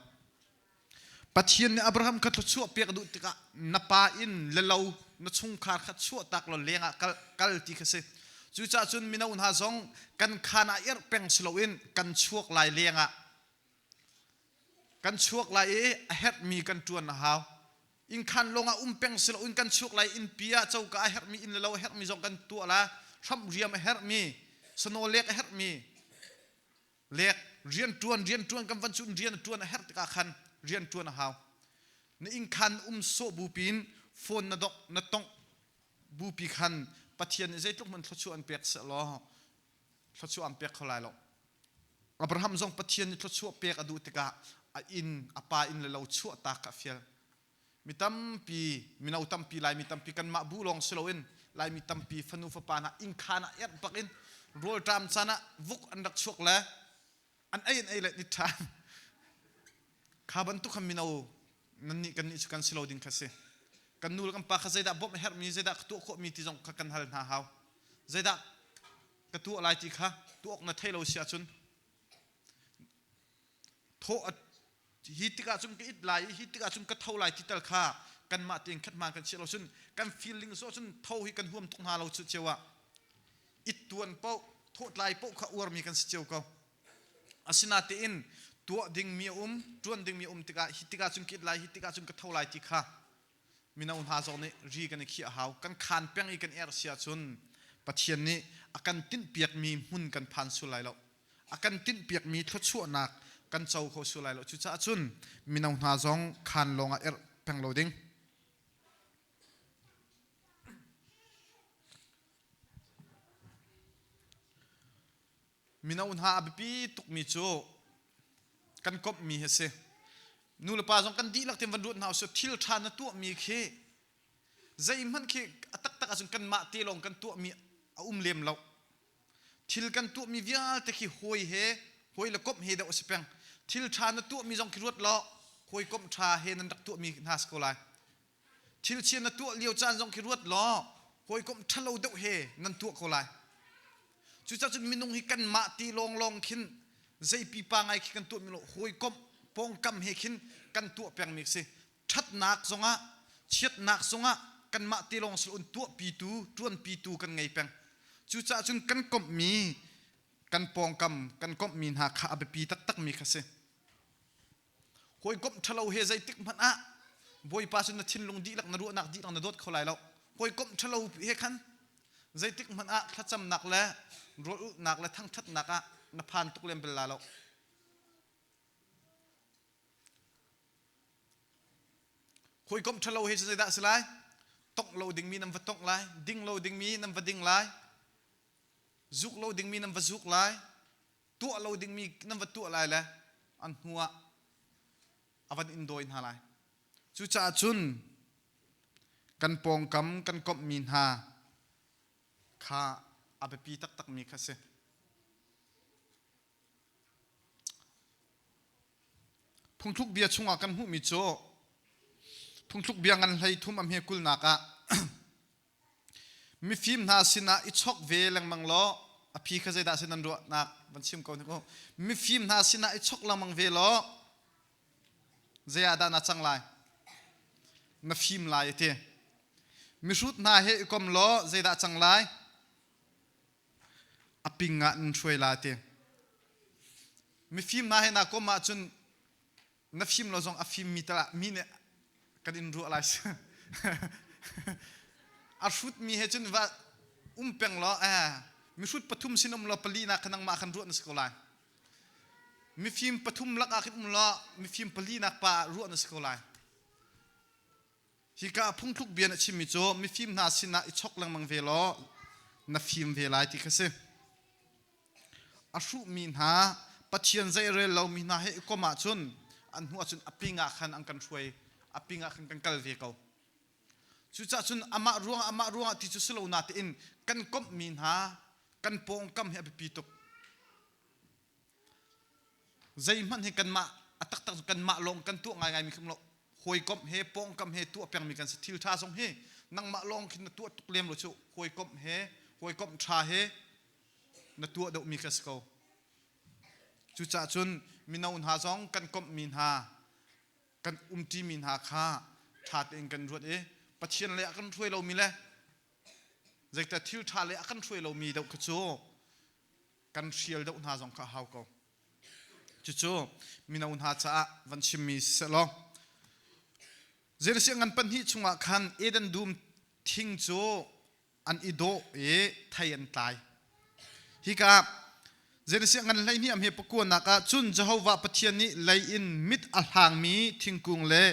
Pathian nih Abraham kha thluachuah pek duh tikah na pa inn le lo na chungkhar kha chuahtak law leng ah kal, kal ti kha si cucaah cun mino hna zong kan khaan ah erh peng si loin kan chuak lai leng ah Kan chuak lai i a herhmi kan ṭuan a hau. Innkhan lawngah um peng si loin kan chuak lai innpi ah coka a herhmi inn le lo a herhmi zong kan tuah la. Hramh riam a herhmi, sanaw lek a herhmi, lek rianṭuan rianṭuan kan van cun rian a ṭuan a herh tikah khan rianṭuan a hau. Na innkhan um sawh bu pin phone na dok na tongh bupi khan Pathian nih zeitluk hmanh thluachuah an pek sehlaw thluachuah an pek kho lai lo. Abraham zong Pathian nih thluachuah pek a duh tikah a inn, a pa inn le lo chuahtak kha a fial. Mi tampi, mino tampi, Laimi tampi, kanmah bu lawng si loin Laimi tampi fanu fapa hna innkhaan ah erh bak in rawlṭam caan ah vuk an rak chuak le an ei an ei le ni ṭhan. Kha bantuk khan mino nannih kannih cu kan si lo ding kha si. Kan nu le kan pa kha zeidah bawmh a herhmi, zeidah ka tuah khawhmi ti zong kha kan hal hna hau. Zeidah ka tuah lai ti kha tuah awk na thei lo si ahcun thawh hi tikah cun ka it lai i hi tikah cun ka tho lai ti tal kha kanmah tein khat hmaan kan chiah lo cun kan feeling so cun tho hi kan huam tuk hna lo cu cio ah it tuan paoh thawhtlai paoh kha uarmi kan si cio ko asinatein tuah dingmi a um tuan dingmi a um tikah hi tikah cun ka it lai hi tikah cun ka tho lai ti kha mino hna zong nih ri kan i khiah a hau. Kan khaan peng i kan erh si ahcun Pathian nih a kan tinhpiakmi hmun kan phan sul lai lo. A kan tinhpiakmi thluachuahnak kan co kho sul lai lo. Cucaah cun mino hna zong khaan lawng ah erh peng lo ding. Mino hna a biapi tukmi cu kan komhmi hi a si. Nu le pa zong kan dihlak tein van ruat hna usih thil ṭha na tuahmi khi zeihmanh khi a taktak ahcun kanmah te lawng kan tuahmi a um lem lo. Thil kan tuahmi vialte khi hawi he hawi le komh he deuh a si peng. Thil ṭha na tuahmi zong khi ruat law hawikomh ṭha he nan rak tuahmi hna si ko lai. Thil chia na tuah lio caan zong khi ruat law hawikom ṭhalo deuh he nan tuah ko lai. Cucaah cun minung hi kanmah ti lawnglawng khin zei pipa ngai khi kan tuahmi lo hawikom pawngkam he khin kan tuah pengmi si. Ṭhatnak zongah chiatnak zongah kanmah te lawng si loin tuahpitu ṭuanpitu kan ngei peng. Cucaah cun kan komhmi kan pawngkam kan komhmi hna kha a biapi taktakmi kha si. Hawikomh ṭhalo he zeitik hmanh ah Bawipa cu na thinlung dihlak na ruahnak dihlak na dawt kho lai lo. Hawikomh ṭhalo he khan. Zeitik hmanh ah thlacamnak le rawl ulhnak le thangṭhatnak ah na phan tuk lem bel la lo. Hawikom ṭhalo he cu zeidah a si lai? Tongh lo dingmi nan va tongh lai, ding lo dingmi nan va ding lai, zuk lo dingmi nan va zuk lai, tuah lo dingmi nan va tuah lai le an hnu ah a van in dawi hna lai. Cucaah cun kan pawngkam kan komhmi hna kha a biapi taktakmi kha a si. Phungthluk bia chungah kan hmuhmi cu phungthluk bia ngan hlei thum a hme kulnak ah mifim hna sinah i chok ve lengmang law a phi kha zeidah si nan ruahnak van chim ko hnik u mifim hna sinah i chok lengmang ve law zei ah dah na cang lai na fim lai a ti mihrut hna he i kom law zeidah cang lai a ping ah nan hruai la ti. Mifim hna he naa kom ahcun na fim lo zong a fimmi tal ah mi nih kan in ruah lai si. a hrutmi he cun va um peng law eh mihrut pathum sin um law pali nak kha nangmah khan ruah na si ko lai. Mifim pathum lak ah khin um law mifim pali nak pa ah ruah na si ko lai. Hika phungthluk bia na chimmi cu mifim hna sinah i chok lengmang ve law na fim ve lai ti kha si. A hruhmi hna Pathian zei rel lomi hna he i kom ahcun an hnu ahcun a ping ah khan an kan hruai a ping ah khan kan kal ve ko. Cucaah cun amah ruangah amah ruangah ti cu si lo natein kan komhmi hna kan pawngkam hi a biapi tuk. Zeihmanh hi kanmah a taktak cu kanmah lawng kan tuah ngaingaimi khi lo hawikomh he pawngkam he tuah pengmi kan si thil ṭha zong hi nangmah lawng khin na tuah tuk lem lo cu hawikomh he hawikomh ṭha he na tuah deuhmi kha si ko cucaah cun mino hna zong kan komhmi hna kan umṭimi hna kha ṭha tein kan ruat i Pathian lei a kan hruai lomi le zeidah thil ṭha lei a kan hruai lomi deuh kha cu kan hrial deuh hna zong kha a hau ko. Cucu mino hna caah van chimmi sisehlaw Zerusalem ngan pahnih chungah khan Eden dum thing cu an i dawh i thei an tlai. Hika Zerusalem ngan 12 am hi pakuanak ah cun Jehovah Pathian nih lei in mit a hlangmi thingkung le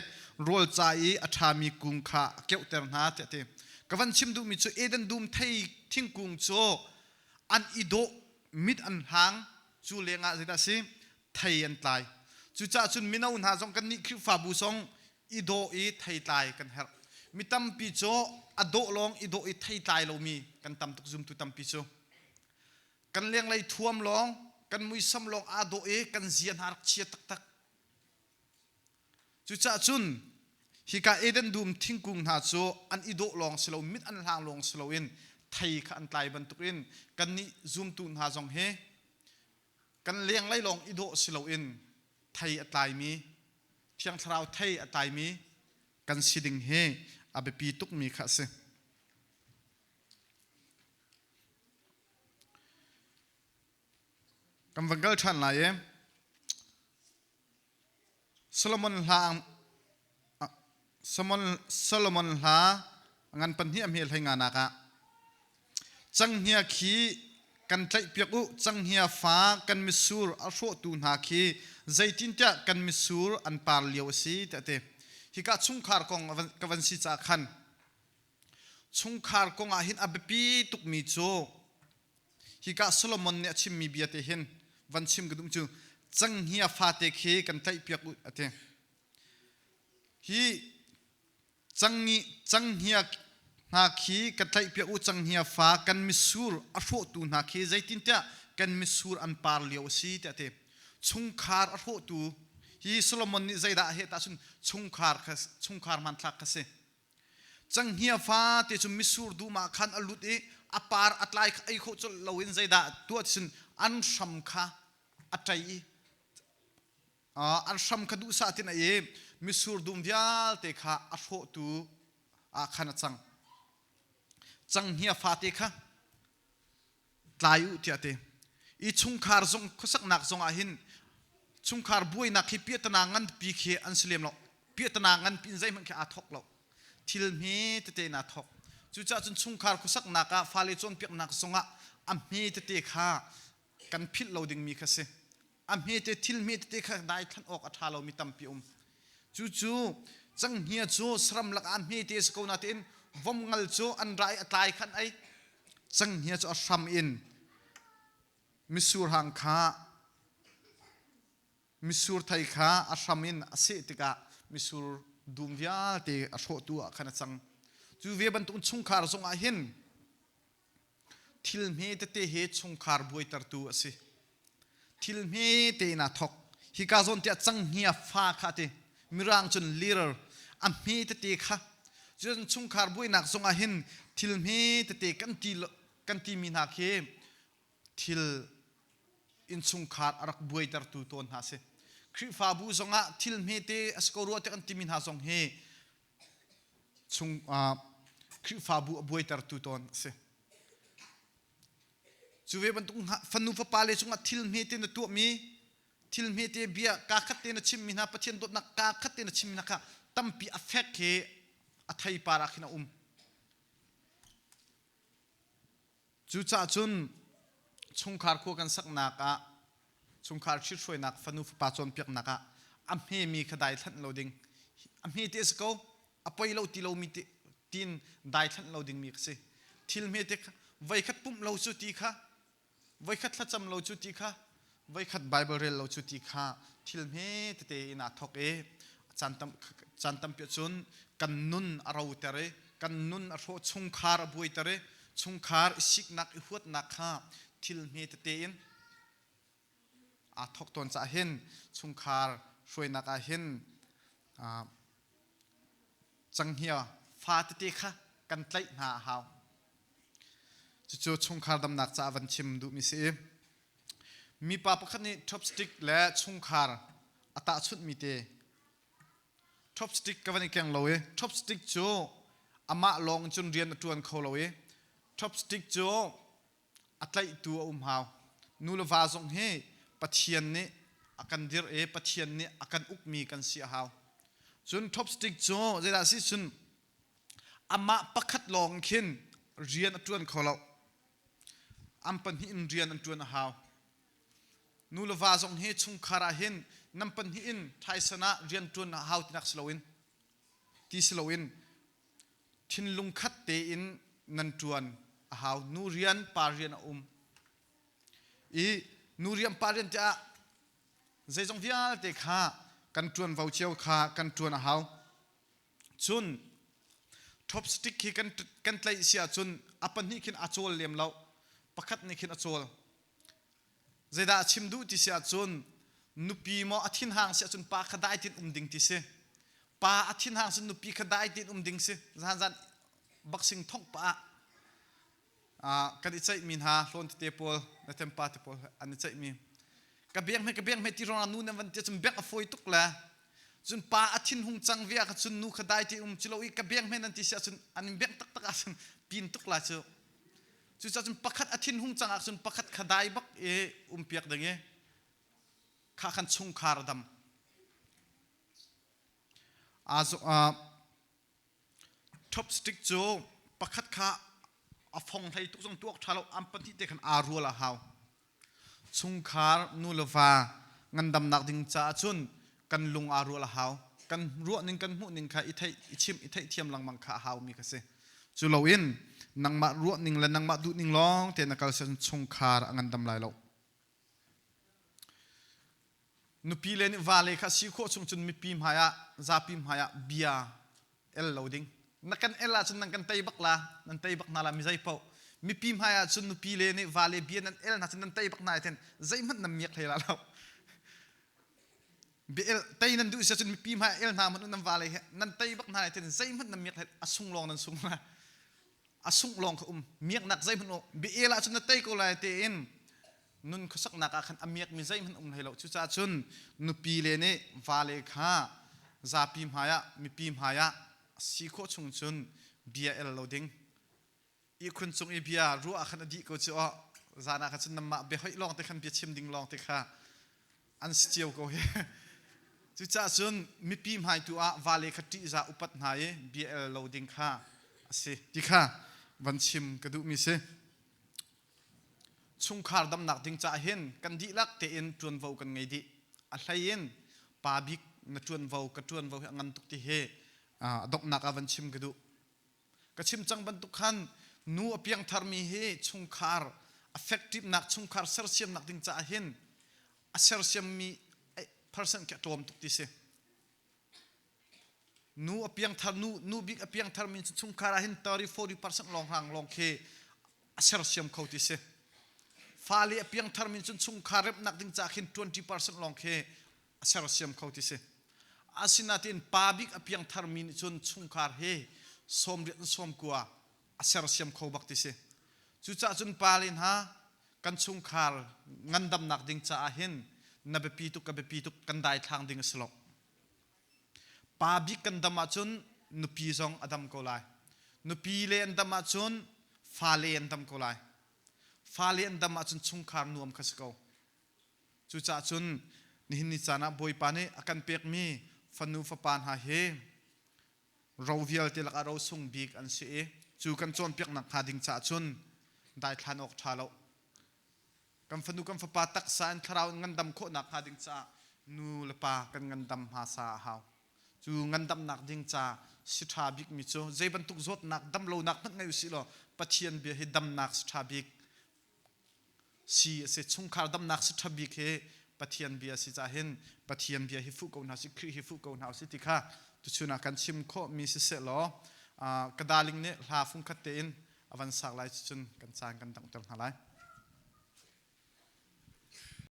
rawl ca i a ṭhami kung kha a keuhter hna tiah a ti. Ka van chim duhmi cu Eden dum thei thingkung cu an i dawh mit an hlang cu lengah zeidah si thei an tlai cucaah cun mino hna zong kan nih Khrihfabu zong i dawh i thei tlai kan herh mi tampi cu a dawh lawng i dawh i thei tlai lomi kan tam tuk zumtu tampi cu kan lenglei thuam lawng kan muisam lawng aa dawh i kan zia hna rak chia taktak Cucaah cun hika Eden dum thingkung hna cu an i dawh lawng si lo, mit an hlang lawng si loin thei kha an tlai bantukin kannih zumtu hna zong hi kan lenglei lawng i dawh si loin thei a tlaimi Thiang Thlarau thei a tlaimi kan si ding hi a biapi tukmi kha a si. Kan van kal ṭhan lai i Solomon hla Solomon hla ngan pahnih a hme hlei nga nak ah canghngia khi kan tlaihpiak u canghngia fa kan mitsur a hrawhtu hna khi zeitintiah kan mitsur an par lio a si tiah a ti hika chungkhar kong ka van si caah khan chungkhar kong ah hin a biapi tukmi cu Hika Solomon nih a chimmi bia te hin van chim ka duh cu canghngia fate khi kan tlaihpiak u a ti. Hi cangi canghngia hna khi kan tlaihpiak u canghngia fa kan mitsur a hrawhtu hna khi zeitintiah kan mitsur an par lio a si tiah a ti. Chungkhar a hrawhtu hi Solomon nih zeidah a heh tah cun chungkhar kha chungkhar hmanthlak kha si. Canghngia fate cu mitsur dum ah khan a lut i a par a tlai kha ei khawh colh loin zeidah tuah ti cun an hram kha a ṭei i an hram kha duhsah tin a i mitsur dum vialte kha a hrawhtu ah khan a cang. Canghngia fate kha tlai u tiah a ti. I chungkhar zong khuasaknak zong ah hin chungkhar buainak hi piahtana nganpi khi an si lem lo. Piahtana nganpi in zeihmanh khi aa thawk lo. Thil hme tete in aa thawk. Cucaah cun chungkhar khuasaknak ah fale cawnpiaknak zongah a hme tete kha kan philh lo dingmi kha si. A hmete thil hme tete kha daithlanh awk a ṭha lomi tampi um. Cucu canghngia cu saram lakah a hmete si ko natein vomngal cu an ra i a tlai khan ei. Canghngia cu a hram in misur hang kha Mitsur thei kha a hram in a seh tikah mitsur dum vialte a hrawhtu ah khan a cang. Cu ve bantuk chungkhar zongah hin thil hme tete he chungkhar buaitertu a si. Thil hme tein aa thawk. Hika zawn tiah canghngia fa kha a ti. Mirang cun lirer a hme tete kha. Cun chungkhar buainak zongah hin thil hme tete kan ti kan timi hna khi thil innchungkhar a rak buaitertu tawn hna si. Khrihfabu zongah thil hmete a si ko rua tiah kan timi hna zong hi chung Khrihfabu a buaitertu tawn a si. Cu ve bantuk fanu fapa le cungah thil hmete na tuahmi thil hmete bia kaa khat te na chimmi hna Pathian dawtnak kaa khat te na chimmi hna kha tampi a fek he a theipar ah khin a um. Cucaah cun chungkhar khua kan saknak ah chungkhar ṭhithruainak fanu fapa cawnpiaknak ah a hmemi kha daithlanh lo ding a hme te a si ko a poi lo ti lomi tiin daithlanh lo dingmi ka si. Thil hmete kha voikhat pumh lo cu ti kha voikhat thlacam lo cu ti kha voikhat Bible rel lo cu ti kha thil hme tete in aa thawk i caan tam caan tampi cun kan nun a roter i kan nun a hrawh chungkhar a buaiter i chungkhar i siknak i huatnak kha thil hme tete in aa thawk tawn caah hin chungkhar hruainak ah hin canghngia fa tete kha kan tlaih hna a hau. Cucu chungkhar damnak caah van chim duhmi si i mipa pakhat nih chopstick le chungkhar a tahchunhmi te chopstick ka van i keng lo i chopstick cu amah lawng cun rian a ṭuan kho lo i chopstick cu a tlaihtu a um hau. Nu le va zong hi Pathian nih a kan dirh i Pathian nih a kan ukmi kan si a hau. Cun chopstick cu zeidah si cun amah pakhat lawng khin rian a ṭuan kho lo. An pahnih in rian an ṭuan a hau. Nu le va zong hi chungkhar ah hin nan pahnih in ṭhaisan ah rian ṭuan a hau tinak si loin ti si loin thinlung khat tein nan ṭuan a hau. Nu rian, pa rian a um. I nu rian, pa rian tiah zeizong vialte kha kan ṭuanvo cio kha kan ṭuan a hau. Cun chopstick khi kan, kan tlaih si ahcun a pahnih khin a cawl lem lo. Pakhat nih khin a cawl. Zeidah a chim duh ti si ahcun nupi maw a thinhang si ahcun pa kha dai tin um ding ti si. Pa a thinhang si nupi kha dai tin um ding si. Zan zan boxing thongh pah ah kan i ceihmi hna hlawn tete pawl na tempa te pawl an i ceihmi ka biang hme ka biang hme ti ruangah nu nan van ti cun bek a fawi tuk le cun pa a thin hung cang ve ah cun nu kha dai ti um cu lo i ka biang hme nan ti si ahcun an in bek taktak ahcun pin tuk la cu cucaah cun pakhat a thin hung cang ahcun pakhat kha dai bak i um piak ding i kha khan chungkhar dam Chopstick cu pakhat kha a fong hlei tuk zong tuak ṭha lo an pahnih te khan aa rual a hau. Chungkhar nu le va ngandamnak ding caah cun kan lung aa rual a hau. Kan ruahning kan hmuhning kha i theih i chimh i theihthiam lengmang kha a haumi kha si. Cu loin nangmah ruahning le nangmah duhning lawng te na kal sian chungkhar a ngandam lai lo. Nupi le nih vale kha si khawh chung cun mipi hmaiah zapi hmaiah bia el lo ding. Na kan el ahcun nan kan tei bak la, nan tei bak hna la mi zei paoh. Mipi hmaiah cun nupi le nih vale bia nan el hna cun nan tei bak hna ten zeihmanh nan miak hlei la lo. Bia el tei nan duh si ahcun mipi hmaiah el hna hmanh nan vale he nan tei bak hna ten zeihmanh nan miak hlei a sung lawng nan sung la. A sungh lawng kha um. Miaknak zeihmanh um. Bia el ahcun na tei ko lai tein nun khuasaknak ah khan a miakmi zeihmanh um hlei lo. Cucaah cun nupi le nih vale kha zapi hmaiah mipi hmaiah si khawh chung cun bia el lo ding. Ihkhun cung i bia ruah ah khan a dih ko cu aw. Zan ah khan cun nanmah biahoih lawng te khan bia chim ding lawng te kha an si cio ko hi. Cucaah cun mipi hmai tu ah vale kha ṭihzah upat hna i bia el lo ding kha. a si ti kha van chim ka duhmi si. Chungkhar damnak ding caah hin kan dihlak tein ṭuanvo kan ngei dih. A hlei in pa bik na ṭuanvo ka ṭuanvo hi a ngan tuk ti hi a donghnak ah van chim ka duh. Ka chim cang bantuk khan nu a piangtharmi hi chungkhar effective-nak chungkhar sersiamnak ding caah hin a sersiammi percent khi a tlawm tuk ti si. Nu a piangthar nu nu bik a piangthar mi cu chungkhar ah hin 30 40% lawng hang lawng khi a sersiam kho ti si. Fale a piangthar mi cun chungkhar remnak ding ca khin 20% lawng khi a sersiam kho ti si. Asinain pa bik a piangthar mi nih cun chungkhar hi sawmriat in sawmkua a sersiam kho bak ti si. Cucaah cun pale hna kan chungkhar ngandamnak ding caah hin na biapi tuk ka biapi tuk kan daithlang ding a si lo. Pa bik kan dam ahcun nupi zong a dam ko lai. Nupi le an dam ahcun fale an dam ko lai. Fale an dam ahcun chungkhar nuam kha si ko. Cucaah cun nihin ni caan ah Bawipa nih a kan pekmi fanu fapa hna hi ro vialte lakah ro sung bik an si i cu kan cawnpiaknak hnga ding caah cun daithlan awk ṭha lo. Kan fanu kan fapa taksa in thlarau in ngandam khawhnak hnga ding caah nu le pa kan ngandam hmasa a hau. Cu ngandamnak ding ca si ṭha bikmi cu zei bantuk zawtnak damlonak hmanh ngei usih law Pathian bia hi damnak si ṭha bik si a si. Chungkhar damnak si ṭha bik hi Pathian bia si caah hin Pathian bia hi fuh ko hna usih, Khrih hi fuh ko hna usih ti kha tuchun ah kan chim khawhmi siseh law ka darling nih hla fungkhat tein a van sak lai cucun kan caan kan donghter hna lai.